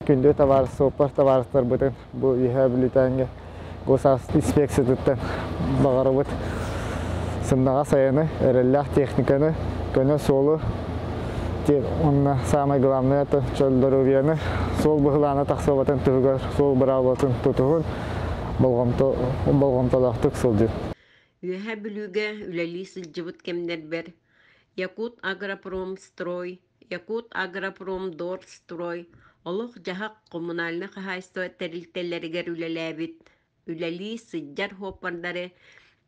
Күндү табаарыс суоппар табаарыстарбытын бу Үөһээ Бүлүүтээҥҥэ госинспекциятыттан баҕарабыт сымнаҕас айаны, эрэллээх техниканы, көнө суолу, уонна самое главное это чөл доруобуйаны, суол быһылаана тахсыбатын туһугар суол быраабылатын тутуһун, болҕомтолоохтук сылдьын. Үөһээ Бүлүүгэ үлэлии сылдьыбыт кэмнэрбэр Якутагропромстрой, Якутагропромдорстрой, олох-дьаһах коммунальнай хаһаайыстыба тэрилтэлэригэр үлэлээбит, үлэлии сылдьар суоппардары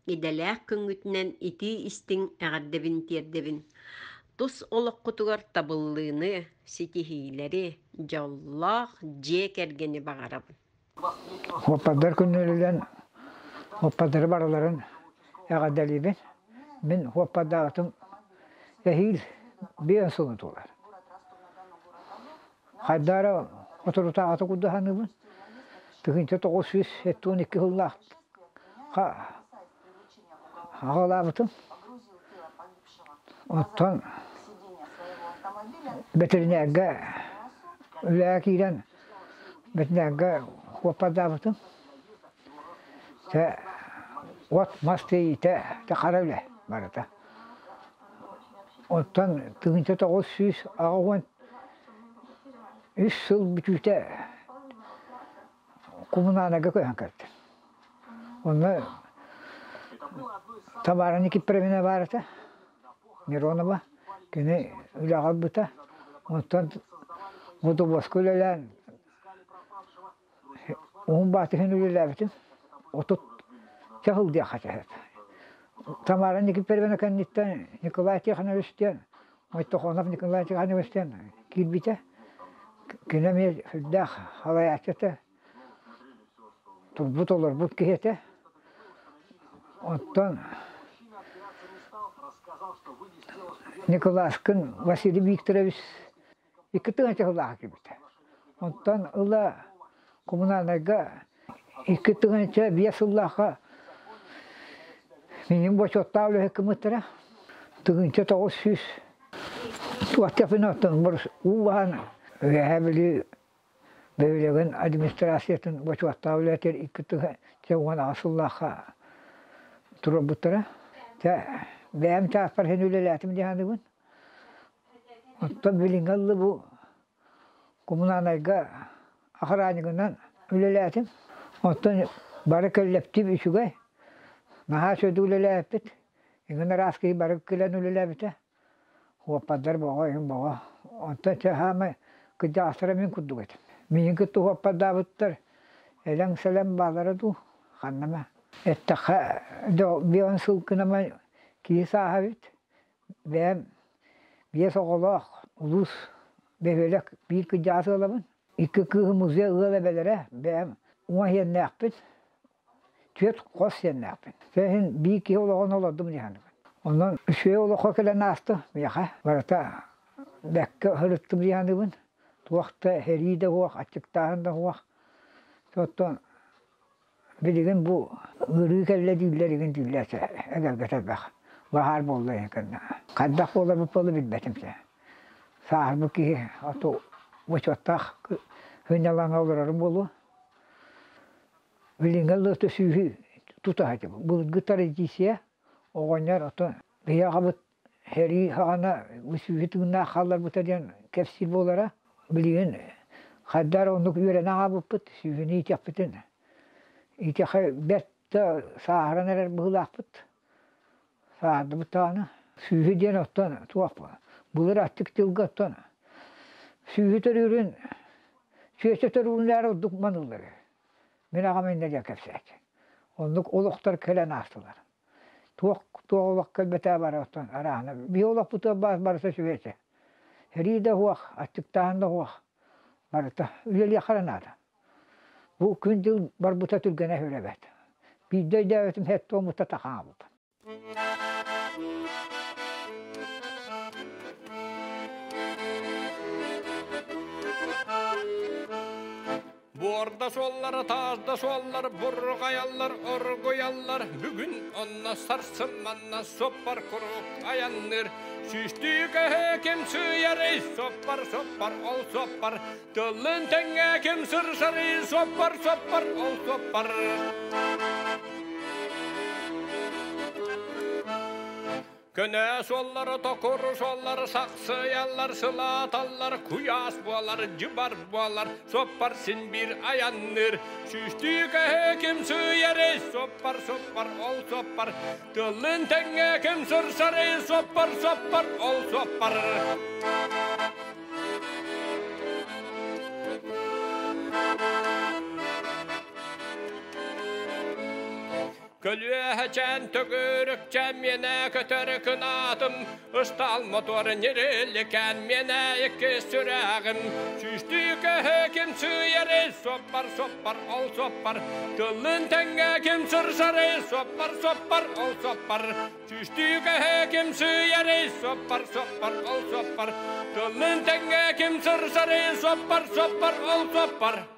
идэлээх күҥҥүтүнэн итии-истиҥ эҕэрдэбин тиэрдэбин. Тус олоххутугар табыллыыны, ситиһиилэри, дьоллоох дьиэ кэргэни баҕарабын. Уоппардар күннэринэн уоппардары барыларын эҕэрдэлиибин. Мин уоппардаабытым эһиил биэс сылын туолар. Хайдах эрэ соторутааҕыта курдук саныыбын. 1972 сыллаахха аҕалаабытым. Оттон бэтэринээргэ үлэҕэ киирэн бэтинээргэ куоппардаабытым. Дьэ от-мас тиэйиитэ дьэ хара үлэ барыта. Оттон 1983 сыл бүтүүтэ Кумунаанага көһөн кэлтим. Онно Тамара Никифоровна баар этэ, Миронова. Кини үлэҕэ ылбыта. Онтон водовозка үлэлээн уһун баатыһын үлэлээбитим. 30 сыл диэххэ сөп. Тамара Никифоровна кэнниттэн Николай Тихонович диэн Мойтохонов Николай Тихонович диэн киирбитэ. Кини эмиэ сүрдээх салайааччы этэ, турбут олорбут киһи этэ. Оттон Николаскын Василий Викторович икки тыһыынча сыллааҕы киирбитэ. Онтон ыла коммунальнайга 2005 сыллаахха миигин бочуоттаах үлэһит гыммыттара. 1900 туохтапын уу баһан Үөһээ Бүлүү бөһүөлэгин администрациятын бочуоттаах үлэтигэр 2018 сыллаахха туруорбуттара. Дьэ, бэйэм чааспар иһин үлэлээтим дии саныыбын. Оттон билиҥҥи ыллы бу коммунальнайга охраннигынан үлэлээтим. Оттон бары кэллэптиип үчүгэй. Наһаа үчүгэйдик үлэлээбиппит. Иҥин араас киһи бары кэлэн үлэлээбитэ. Уоппардар боҕо, иҥин боҕо. Онтон чэ саамай кырдьаҕастара мин курдук этим. Миигин кытта уоппардаабыттар элэҥ-сэлэҥ бааллара дуу, ханна эмэ. Эттэххэ, биэн сыл гынама киһи сааһа эбит. Бэйэм биэс оҕолоох улуус бөһүөлэк биир кырдьаҕас ыалабын. Икки кыыһым музей ыал эбэлэрэ, бэйэм уҥа иэннээхпин, түөрт хос сиэннээхпин. Ол иһин биир киһи олоҕун олордум дии саныыбын. Онон үчүгэй олоххо кэлэн ааста миэхэ. Барыта бэккэ сырыттым дии саныыбын. Туох да сэрии да суох, аччыктааһын да суох. Оттон Билигин бу ыарыы кэллэ дииллэр игин дииллэр эгэлгэтэ элбэх. Баһаар буолла иһин кэннэ. Хайдах буоларбыт буолла билбэтим сэ. Сааһырбыт киһи ото бочуоттаах сынньалаҥҥа олорорум буолуо. Билиҥҥи ыллыыта сүүһү тута сылдьабын. Былыргы традиция оҕонньор ото биһи аҕабыт Сэрии саҕана сүүһү тыыннаах хаалларбыта диэн кэпсиир буолара. Билигин хайдах эрэ оннук үөрэнэн хаалбыппыт, сүүһүнү иитиэхпитин. Иитиэххэ бэрт да сааһыран эрэр быһыылаахпыт. Сааһырдыбыт даҕаны. Сүүһү диэн оттон туох былыр аттык тылга оттон сүүһү төрүүрүн сүөсэ төрүүрүнээр ордук маныыллар. Мин аҕам иннэ диэн кэпсээччи. Оннук олохтор кэлэн аастылар. Туох туох олох кэлбэтэ бары оттон арааһына биһи олохпутугар баар барыта үчүгэй этэ. Сэрии да суох, аччыктааһын да суох барыта үлэлиэххэ эрэ наада. Бу күн-дьыл барбыта түргэнэ сүрэ Биирдэ өйдөөбүтүм сэттэ уоммута тахаабыт. Буорда суоллара, таазда суоллар, бурҕайаллар, оргуйаллар. Бүгүн онно, сарсын манна суоппар куруук айанныыр. Сүүстүү көһө ким сыыйарый, соппар, соппар, ол соппар. Тыллын тэҥҥэ ким сырсарый, соппар, соппар, ол соппар. Көнө суоллары токур суоллары сахсыйаллар, сылааталлар, куйаас буолар, дьыбар буолар, соппар син биир айанныыр. Сүүстүү көһө ким сыыйарый, соппар, соппар, ол соппар. Тыллын тэҥҥэ ким сырсарый, соппар, соппар, ол соппар. Көлүөһэчээн төгүрүкчээн миэнэ көтөр кынаатым, ыстаал мотуор ньириликээн миэнэ икки сүрэҕим. Сүүстүү көһө ким сыыйарый, соппар, соппар, ол соппар. Тыллын тэҥҥэ ким сырсарый, соппар, соппар, ол соппар. Сүүстүү көһө ким сыыйарый, соппар, соппар, ол соппар. Тыллын тэҥҥэ ким сырсарый, соппар, соппар, ол соппар.